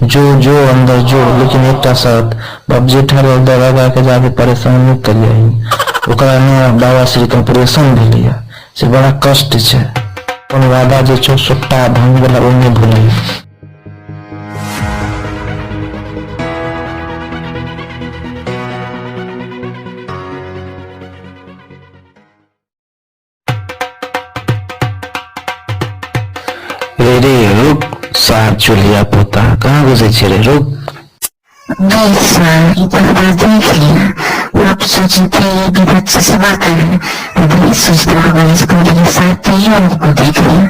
जो जो अन्दर जो, लेकिन एकटा शर्त, बाप जेठालाल दरोगा के जाके परेशान नहि करियही। ओकरा ने बाबा श्री के ऑपरेशन भेलैया, से बड़ा कष्ट छै। अपन वादा जे छौ सुट्टा भांग वाला ओ नहि भूलिहे। रे रे रुक सार चुल्हिया पोता, कहाँ घुसै छियै रे, रुक। नहीं सर, ये तो हमरा देख लिया। आप सोचे थे ये भी बच्चा सभा का है, नहीं सोचता होगा इसको मेरे साथ तो ये हमको देख लिया।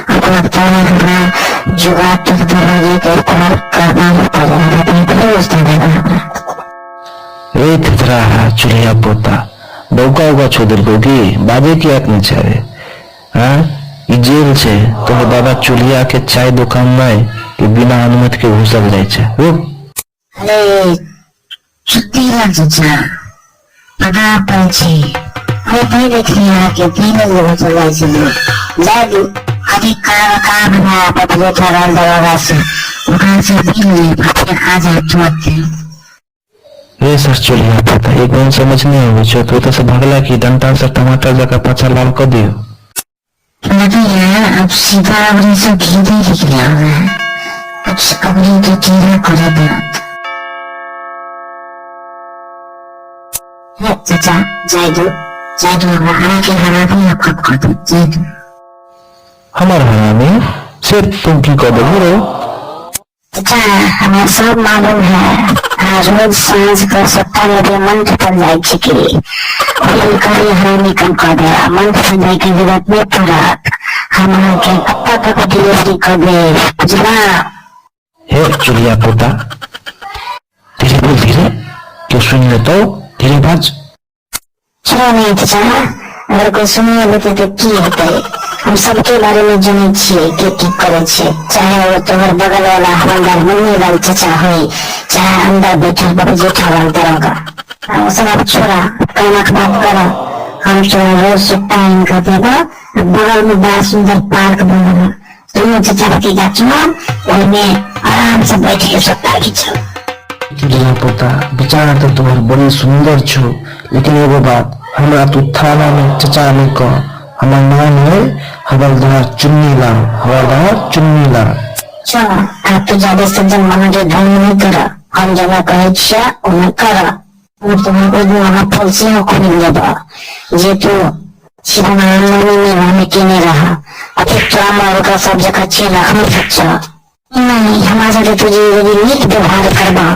अब लगता है हमरा जुगाड़ तक दरवाजे का इस्तेमाल करना ही पड़ेगा, नहीं तो उस देगा हमरा। रे थेथरा चुल्हिया पोता, बौका उका छो देलकौ की? बाजै किएक नहि छै रे? आँय, ई जेल छै, तोहर दादा चुल्हिया के चाय दोकान नहि कि बिना अनुमति के घुसल जाइ छै। रुक। अरे छुट्टी लग चचा पता पड़ छी। अरे नहीं देखली अहाँके तीन लोग चल जाइ छलियै। जाय दू, अभी काम काम है बदले ठहरल दरोगा से, ओकरा से मिल लेब आ फेर आ जायब तुरन्ते। रे सर चुल्हिया पोता, एक बार समझ नहि अबै छौ, तू एतऽ से भगला की डंटा से टमाटर जकाँ पाछा लाल कऽ दियौ। लगैया अब सीधा अबरी से घी नहीं निकले आवे है, कुछ अबरी के कीड़ा करे पड़त। हे चचा जाय दू, जाय दू, हमरा अहाँके हरामी हम कम कऽ देब, जाय दू। हमर हरामी से तुम की कऽ देबही रौ? चचा हमरा सब मालूम है, अहाँ रोज साँझ कऽ सत्ता लेबे मंत्र पर जाइ छी की ओहि करी हरामी कम कऽ देब आ मंत्र पर जाइके जरूरत नहि पड़त, हम अहाँके कतऽ तक डिलीवरी कऽ देब, बुझला? हे चुल्हिया पोता, धीरे बोल धीरे, केओ सुनि लेतौ, धीरे बाज। छोड़ो नहि चचा, अगर कोई सुनिए लेतै तऽ की हेतै? हम सबके बारे मे जनै छियै के की करै छै, चाहे ओ तोहर बगल वाला हवलदार मुन्नीलाल चचा होय, चाहे अंदर बैठल बाबू जेठालाल दरोगा। आ ओ सब आब छोड़ा, कामक बात कर। हम तोरा रोज सुट्टा आनि कऽ देबऽ आ बगल मे बड़ा सुन्दर पार्क बनल है, दुनू चचा भतीजा चलब, ओहिमे आराम से बैठ के सुट्टा घिचब। चुल्हिया पोता, विचार तऽ तोहर बड़ी सुन्दर छौ, लेकिन एगो बात, हमरा तू थाना मे चचा नहि कह, हमर नाम है हवलदार चुन्नीलाल, हवलदार चुन्नीलाल। चल आब तू जादे सज्जन बना के ढंग नहि कर, हम जेना कहै छियै ओना कर। हम तोहर ओहि दिन अहाँ पॉलिसी खोलि लेबऽ जे तू शिवनारायण मेलामे केने रह, अतेक तोरा मरलका सब जकाँ चेला हम सच्चा नहीं। हमरा साथे तू जे यदि नीक व्यवहार करबा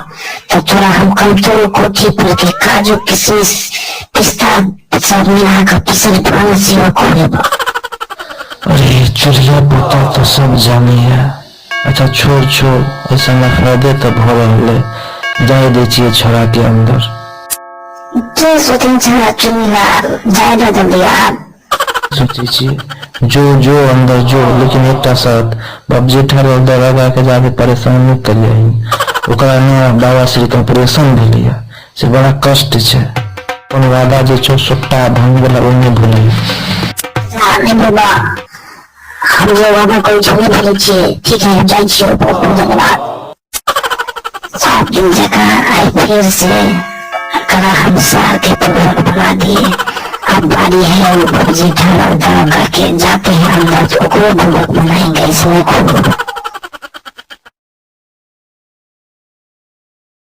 तऽ तोरा हम कमतोल कोठी पर के काजू किशमिश पिस्ता सब मिला कऽ पीसल भांग सेहो खुएबऽ। अरे चुल्हिया पोता तऽ सब जानैया। अच्छा छोड़ छोड़, एहिसँ हमरा फायदे तऽ भऽ रहल अइ, जाय दै छियै छोड़ा के अन्दर। की सोचै छह चुन्नीलाल, जाय दऽ जल्दी आब। सोचै छियै, जो जो अन्दर जो, लेकिन एकटा शर्त, बाप जेठालाल दरोगा के जाके परेशान नहि करियही, ओकरा ने बाबा श्री के ऑपरेशन भेलैया, से बड़ा कष्ट छै। अपन वादा जे छौ सुट्टा भांग वाला ओ नहि भूलिहे। नहि बाबा, हम जे वादा करै छी नहि भूलै छियै। ठीक है, हम जाइ छियै, बहुत बहुत धन्यवाद। सब दिन जकाँ आइ फेर से एकरा हम सार के पूरक बना दिए। अब बारी है वो जेठालाल दरोगा के, जाते हैं अंदर, ओकरो बुड़बक बनाएंगे इसमें खूब।